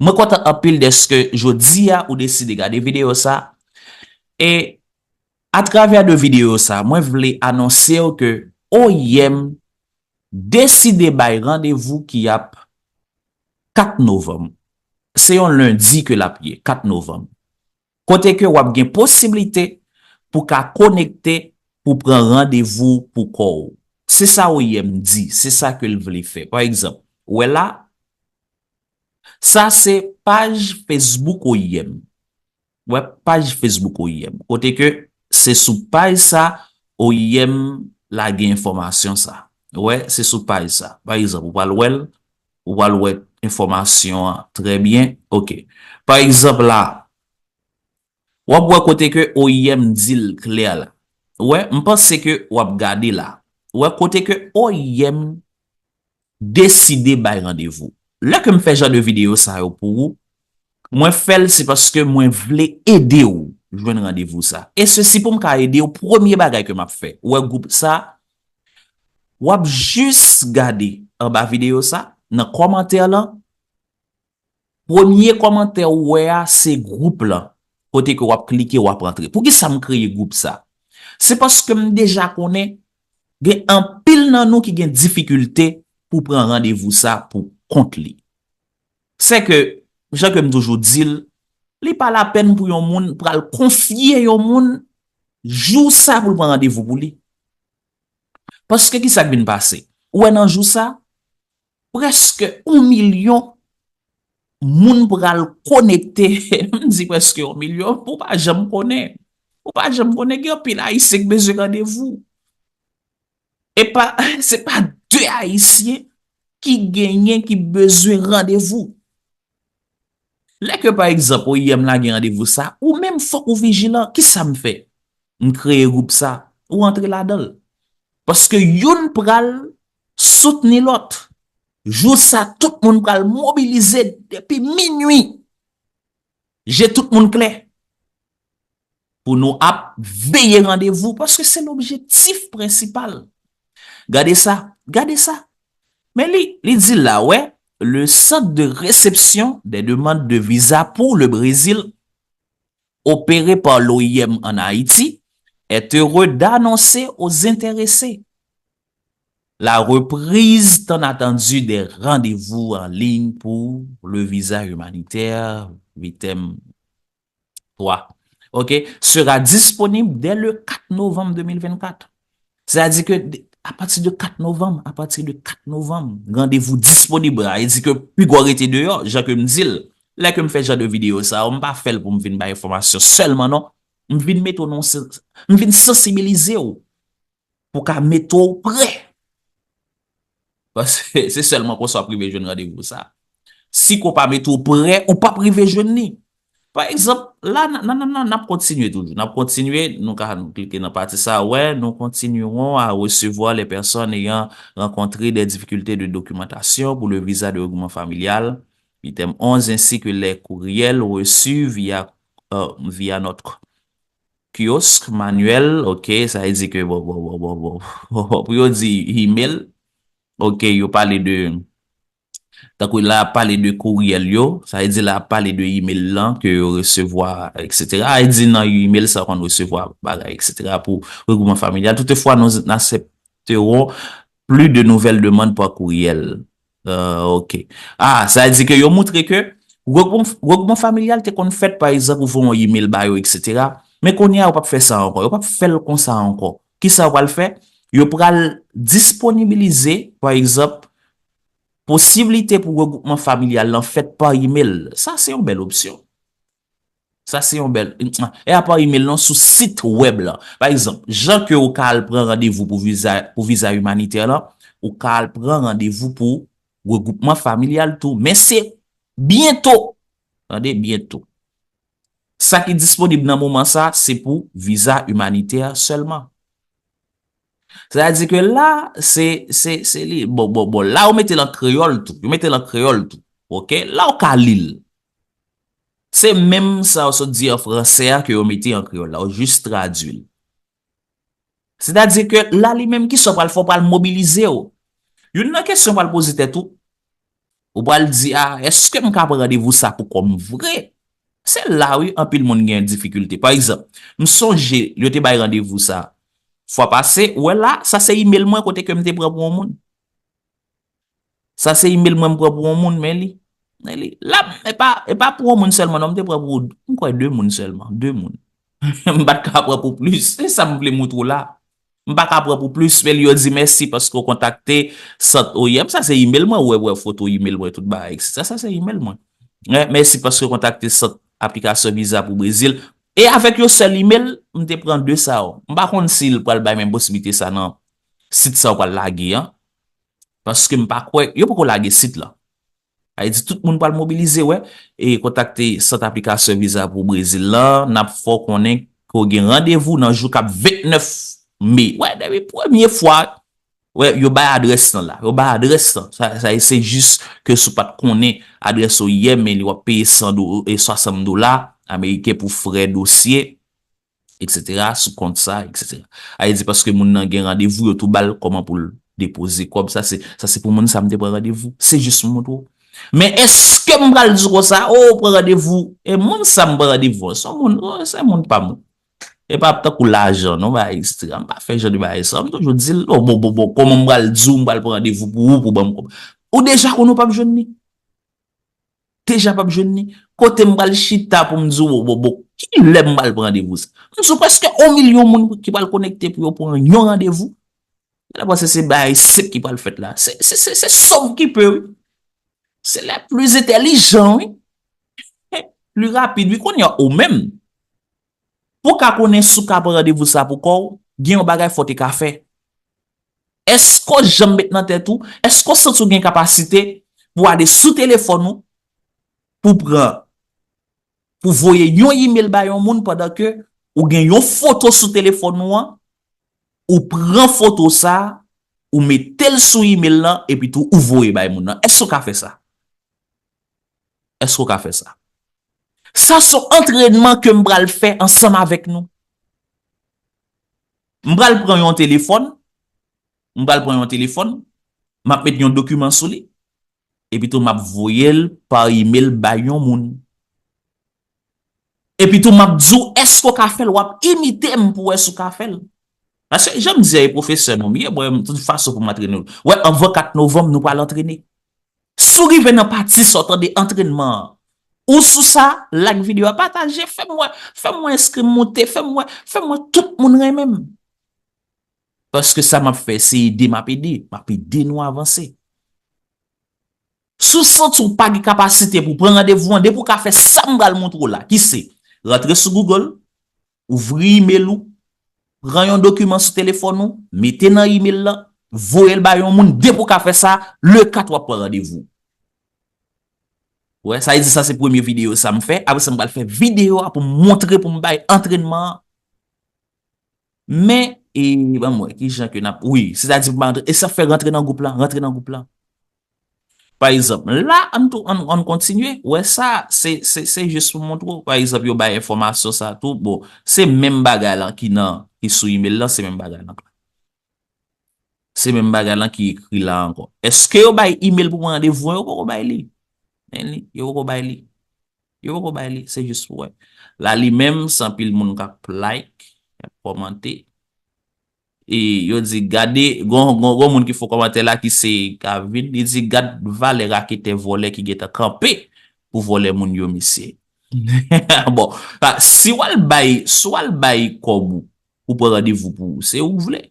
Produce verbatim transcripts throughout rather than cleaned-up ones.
Mwen kontan anpil dèske jodi a ou deside gade videyo sa. E atravè de videyo sa, mwen vle anonse w ke O I M deside bay randevou ki ap kat novanm. Se yon lendi ke l ap ye, kat novanm. Kote ke w ap gen posiblite pou ka konekte pou pran randevou pou kò w. Se sa O I M di, se sa ke l vle fè. Pa egzanp, ou wè la, sa se paj Facebook O I M. Ou wè, paj Facebook O I M. Kote ke se sou paj sa O I M lage enfòmasyon sa. Ou wè, se sou paj sa. Pa egzanp, ou pral wè l, ou pral wè enfòmasyon an trè byen. Oke. Pa egzanp la, w ap wè kote ke O I M di l klè la. Ou wè, m panse ke w ap gade la. Ou wè kote ke O I M deside bay randevou. Lè ke m fè jan de videyo sa yo pou ou, mwen fè l se paske mwen vle ede w jwenn randevou sa. E sesi pou m ka ede w, premye bagay ke m ap fè, ou wè gwoup sa, w ap jis gade anba videyo sa, nan kòmantè lan, premye kòmantè ou wè a se gwoup lan, kote ke w ap klike, w ap antre. Poukisa m kreye gwoup sa? Se paske m deja konnen gen anpil nan nou ki gen difikilte pou pran randevou sa pou kont li. Se ke, jan ke m toujou di l, li pa lapèn pou yon moun pral konfye yon moun jou sa pou l pran randevou pou li. Paske ki sa k vin pase? Ou wè nan jou sa, prèske yon milyon moun pral konekte. M di prèske yon milyon, ou pa janm konnen. Ou pa janm konnen, gen anpil Ayisyen ki bezwen randevou. E pa, se pa de Ayisyen ki genyen, ki bezwen randevou. Lè ke, pa egzanp, O I M lage randevou sa, ou menm fòk ou vijilan. Ki sa m fè? M kreye gwoup sa, ou antre ladan l. Paske youn pral soutni lòt. Jou sa, tout moun pral mobilize depi minui. Je tout moun klè. Pou nou ap veye randevou, paske se lobjektif prensipal. Gade sa, gade sa. Men li, li di la, wè, le centre de réception des demandes de visa pour le Brésil opéré par l'O I M en Haïti est heureux d'annoncer aux intéressés la reprise tant attendue des rendez-vous en ligne pour le visa humanitaire, VITEM trois, ok, sera disponible dès le quatre novembre deux mille vingt-quatre. Sètadi ke de- apati de kat novanm, apati de kat novanm, randevou disponib. Sa vle di ke pi gwo rete deyò, jan ke m di l. Lè ke m fè jan de videyo sa yo, m pa fè l pou m vin bay enfòmasyon sèlman, non. M vin mete w nan, m vin sansibilize w pou ka mete w prè. Paske se sèlman konsa w ap rive jwenn randevou sa. Si ke w pa mete w prè, ou p ap rive jwenn li. Pa egzanp, la, n, n, n, n, n ap kontinye toujou. N ap kontinye, nou ka klike nan pati sa, wè, nous continuerons à recevoir les personnes ayant rencontré des difficultés de documentation pour le visa de regroupement familial, item onze, ainsi que les courriels reçus via, euh, via notre kiosque manuel, ok, sa vle di ke, bon, bon, bon, bon, bon, bon, pou yo di email, ok, yo pale de, tankou la ap pale de kouryèl yo, sa vle di la ap pale de email lan ke yo resevwa, et cetera. Sa vle di nan email sa yo konn resevwa bagay, et cetera, pou regroupman familyal. Toutefois, nous n'accepterons plus de nouvelles demandes par courriel. Euh, ok. Ah, sa vle di ke yo montre ke regroupman, regroupman familyal te konn fèt, pa egzanp, ou voye yon email ba yo, et cetera. Men kounye a, yo p ap fè sa ankò. Yo p ap fè l konsa ankò. Kisa yo pral fè? Yo pral disponibilize, pa egzanp, posiblite pou regroupman familyal lan fèt pa email. Sa se yon bèl opsyon. Sa se yon bèl, e a pa email non, sou sit wèb lan. Pa egzanp, jan ke ou ka al pran randevou pou viza, pou viza imanitè lan, ou ka al pran randevou pou regroupman familyal tou. Men se byento. Tande, byento. Sa ki disponib nan moman sa, se pou viza imanitè sèlman. Sètadi ke la, se, se, se li. Bon, bon, bon, la, yo mete l an kreyòl tou. Yo mete l an kreyòl tou. Ok? La, ou ka li l. Se menm sa yo sot di an fransè a ke yo mete an kreyòl la. Yo jis tradui l. Sètadi ke la, li menm, kisa w pral fè, w pral mobilize w. Youn nan kesyon w pral poze tèt ou, Ou pral di, "A, èske m ka pran randevou sa pou kò m vre?" Se la, wi, anpil moun gen difikilte. Pa egzanp, m sonje, yo te bay randevou sa fwa pase, ou wè la, sa se email mwen kote ke m te pran pou yon moun. Sa se email mwen m pran pou yon moun, men li. Men li. La, e pa, e pa pou yon moun sèlman, non, m te pran pou, m kwè, de moun sèlman. De moun. M pa t ka pran pou plis. Se sa m vle moutre w la. M pa ka pran pou plis, men li yo di, "Mèsi paske w kontakte sant O I M." Sa se email mwen, ou wè, wè foto email mwen, tout bagay, et cetera. Sa se email mwen. Mèsi paske w kontakte sant aplikasyon viza pou Brezil. E avèk yon sèl email, m te pran de sa yo. M pa konn si l pral bay menm posiblite sa nan sit sa yo pral lage an. Paske m pa kwè, yo poko lage sit la. Sa vle di tout moun pral mobilize, wè, e kontakte sant aplikasyon viza pou Brezil la, n ap fè w konnen ke w gen randevou nan jou k ap vennèf me. Wè, depi premye fwa, wè, yo bay adrès lan la, yo bay adrès lan. Sa, sa, se jis ke si w pa t konnen adrès O I M, men li w ap peye san do, e swasant dola ameriken pou frè dosye, et cetera, sou kont sa, et cetera. Sa vle di paske moun nan gen randevou, yo tou ba l kòman pou l depoze kòb. Sa se, sa se pou moun sa m te pran randevou. Se jis pou montre w. Men èske m pral di w konsa, "O, pran randevou"? E moun sa m pran randevou an, se yon moun, o, se moun pa m. E pa tankou lajan, non, bagay, et cetera. M pa fè jan de bagay sa. M toujou di l, "O, bon, bon, bon, kòman m pral di w, m pral pran randevou pou ou, pou ban m kòb?" Ou deja konnen w p ap jwenn li. Deja p ap jwenn li. Kote m pral chita pou m di w, "Bon, bon, bon, ki lè m pral pran randevou sa?" M di w, prèske yon milyon moun ki pral konekte pou yo pran yon randevou. Yo panse se bagay senp ki pral fèt la. Se, se, se, se sòm ki pe, wi. Se les plus intelligents, wi. Pli rapid, wi, kounye a ou menm. Pou w ka konnen si w ka pran randevou sa pou kò w, gen yon bagay fò w te ka fè. Èske w janm met nan tèt ou, èske w santi w gen kapasite pou w ale sou telefòn ou, pou w pran, pou w voye yon email ba yon moun pandan ke ou gen yon foto sou telefòn ou an, ou pran foto sa, ou mete l sou email lan, epi tou ou voye bay moun nan? Èske w ka fè sa? Èske w ka fè sa? Sa se yon antrènman ke m pral fè ansanm avèk nou. M pral pran yon telefòn, m pral pran yon telefòn, m ap met yon dokiman sou li, epi tou m ap voye l pa email bay yon moun. Epi tou m ap di w, èske w ka fè l? W ap imite m pou wè si w ka fè l. Paske, jan m di a, e pwofesè nou m ye, bon, tout fason pou m antrene w. Wè, anvan kat novanm, nou pral antrene. Si w rive nan pati sa, w tande antrènman an, ou sou sa, like videyo a, pataje, fè m wè, fè m wè enskri m moute, fè m wè, fè m wè tout moun renmen m. Paske sa m ap fè, se ede m ap ede, m ap ede nou avanse. Si w santi w pa gen kapasite pou w pran randevou an, depi w ka fè sa m pral montre w la, ki se rantre sou Google, ouvri email ou, pran yon dokiman sou telefòn ou, mete nan email lan, voye l ba yon moun, depi w ka fè sa, le kat w ap pran randevou. Wè, sa vle di sa se premye videyo sa m fè, apre sa m pral fè videyo a pou m montre, pou m bay antrènman an. Men, e, ban m wè, ki jan ke n ap, wi, sètadi pou m antre, e sa fè rantre nan gwoup lan, rantre nan gwoup lan. Pa egzanp, la, ann tou, ann, ann kontinye, wè sa, se, se, se jis pou montre w. Pa egzanp, yo bay enfòmasyon sa tou, bon, se menm bagay lan ki nan, ki sou email lan, se menm bagay lan. Se menm bagay lan ki ekri la ankò. Èske yo bay email pou pran randevou an? Yo poko bay li. Men li, yo poko bay li. Yo poko bay li, se jis pou wè. La li menm, se anpil moun k ap like, k ap kòmante. E yo di, gade, gon, gon, gon moun ki fè kòmantè la ki se Kavin, li di, gad valè raketè vòlè ki gentan kanpe pou vòlè moun yo, mesye. Bon, pa, si w al bay, si w al bay kòb ou, ou pran randevou pou ou, se ou k vle.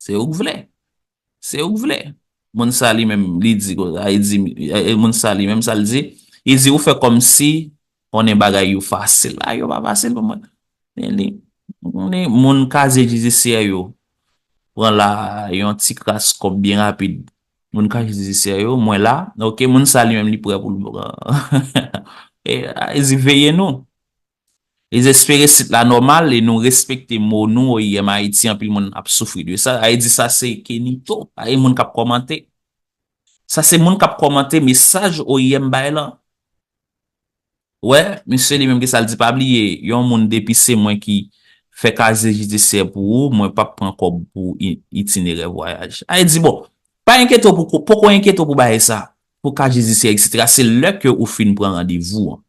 Se ou k vle. Se ou k vle. Moun sa li menm, li di konsa, li di, e, e, moun sa li menm, sa l di, li di, ou fè kòmsi konnen bagay yo fasil. Bagay yo pa fasil pou mwen. Men li, li, moun kazye jidisyè yo pran la yon ti kras kòb byen rapid. Moun kazye jidisyè yo, mwen la, oke, moun sa li menm li prè pou l pran. E, li di, veye nou. Li di, espere sit la nòmal e nou respekte mo nou, O I M Ayiti, anpil moun ap soufri de sa. Sa vle di sa se Kenito, pa gen moun k ap kòmante. Sa se moun k ap kòmante mesaj O I M bay lan. Wè, misye li menm ki sa l di, pa bliye, yon moun depi se mwen ki fè kazye jidisyè pou ou, mwen p ap pran kòb pou i-, itinerè vwayaj. Sa vle di, bon, pa enkyete w pou, poko enkyete w pou bagay sa. pou ka jidisyè, etsetera, se lè ke ou fin pran randevou an.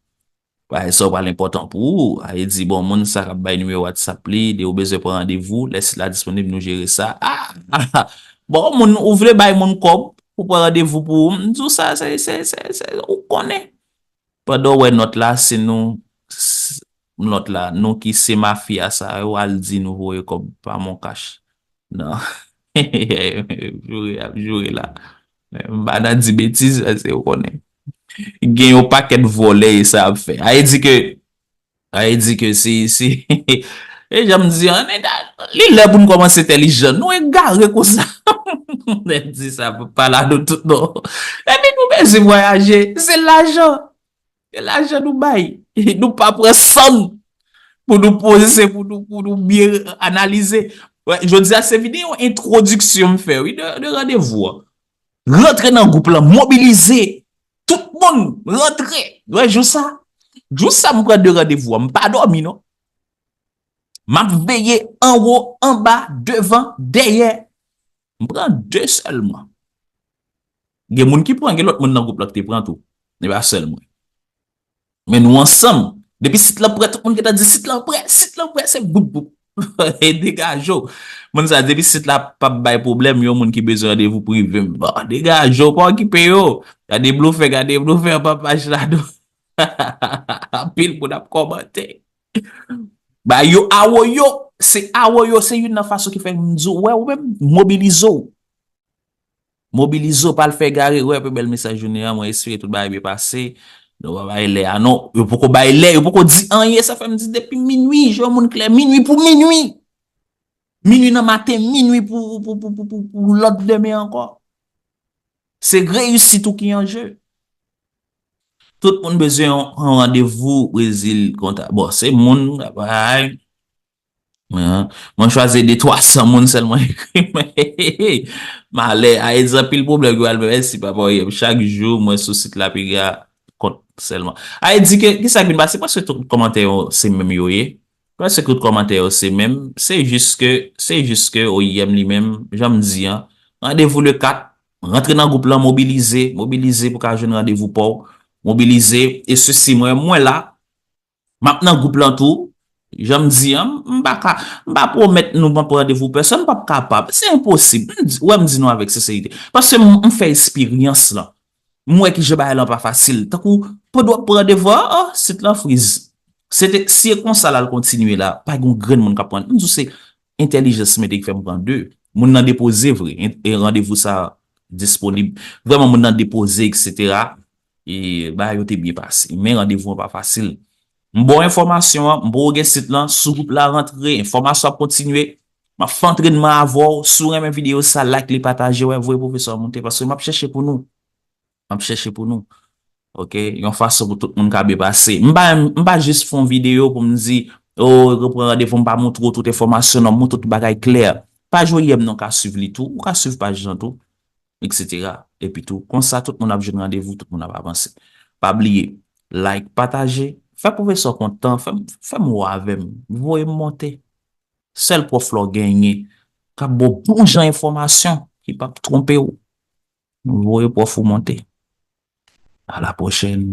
Bagay sa yo pral enpòtan pou ou. A vle di, bon, moun sa k ap bay nimewo WhatsApp li, de ou bezwen pran randevou, lè sit la disponib, nou jere sa. Ah! Bon, moun, ou vle bay moun kòb pou pran randevou pou ou, m di w sa, se, se, se, se, ou konnen. Pandan w wè nòt la, se nou, s-, nòt la, nou ki se mafya sa yo, al di nou voye kòb pa Moncash. Non. Joure, ap joure la. M pa nan di betiz, paske ou konnen. Gen yon pakèt vòlè e sa ap fè. A vle di ke, a vle di ke si, si, e jan m di an, li lè pou n kòmanse entèlijan. Nou egare konsa. Nèg di sa, pa la nou tout non. Epi nou bezwen vwayaje, se lajan. Se lajan nou bay. Nou pa pran san n pou nou poze, pou nou, pou nou byen analize. Wè, jodi a se vin yon entwodiksyon m fè, wi, de, de randevou an. Rantre nan gwoup lan, mobilize. Tout moun, rantre. Wè, jou sa, jou sa m pran de randevou an, m pa dòmi, non. M ap veye anwo, anba, devan, dèyè. M pran de sèlman. Gen moun ki pran, gen lòt moun nan gwoup lan ki te pran tou. E pa sèl mwen. Men nou ansanm. Depi sit lan prè, tout moun gentan di sit lan prè, sit lan prè, se boup boup. E degaje w. Moun sa, depi sit la p ap bay pwoblèm, yon moun ki bezwen randevou prive m. Bon, degaje w, pa okipe yo. Gade blofè, gade blofè anba paj la, non. Anpil moun ap kòmante. Ba yo awoyo, se awoyo, se youn nan fason ki fè m di w, wè, ou menm, mobilize w. Mobilize w, pa al fè egare, wè, pi bèl mesaj jounen an, mwen espere tout bagay byen pase. Nou pa bay lè a, non, yo poko bay lè, yo poko di anyen, sa fè m di depi minwi, jwe moun klè, minwi pou minwi. Minwi nan maten, minwi pou, pou, pou, pou, pou, pou lòt demen ankò. Se reyisit ou ki an je. Tout moun bezwen yon, yon randevou Brezil konta. Bon, se moun, bay. Mwen, mwen chwazi de twa san moun sèlman ekri mwen. Malè, a, e anpil pwoblèm ki pral mèsi papa oyè. Chak jou, mwen sou sit la, piga kont sèlman. A, e di ke, ki sa k vin pase? Paske tout kòmantè yo, se menm yo ye. Paske tout kòmantè yo, se menm. Se jis ke, se jis ke O I M li menm, jan m di an, randevou le kat, rantre nan gwoup lan, mobilize, mobilize pou ka jwenn randevou pa w, mobilize, e sesi, mwen, mwen la, m ap nan gwoup lan tou, jan m di an, m pa ka, m pa pwomèt nou m ap pran randevou pèsonn, m p ap kapab, se enposib, m di, wè m di nou avèk senserite, paske m, m fè esperyans lan, m wè kijan bagay lan pa fasil, tankou, pandan w ap pran randevou an, oh, sit lan friz, se te, si e konsa l al kontinye la, pa gen yon grenn moun k ap pran, m di w se entèlijans mete ki fè m pran de, moun nan depoze vre, e randevou sa disponib, vrèman moun nan depoze, etsetera, e bagay yo te byen pase. Men randevou an pa fasil. M ba w enfòmasyon an, m ba w gen sit lan, sou gwoup la rantre, enfòmasyon ap kontinye. M ap fè antrenman avè w, si w renmen videyo sa, like li, pataje, wè, voye pwofesè a monte, paske m ap chèche pou nou. M ap chèche pou nou. Oke, yon fason pou tout moun ka byen pase. M pa, m pa jis fè yon videyo pou m di, oh, repran randevou, m pa montre w tout enfòmasyon, non, m montre w tout bagay klè. Paj O I M nan w ka swiv li tou, ou ka swiv paj lan tou. Etsetera. Epi tou, konsa tout moun ap jwenn randevou, tout moun ap avanse. Pa bliye, like, pataje, fè pwofesè w kontan, fè m, fè m wè avè m, voye m monte. Sèl pwòf la w genyen, k ap ba w bon jan enfòmasyon, ki p ap twonpe w. Voye pwòf ou monte. A la pwochèn.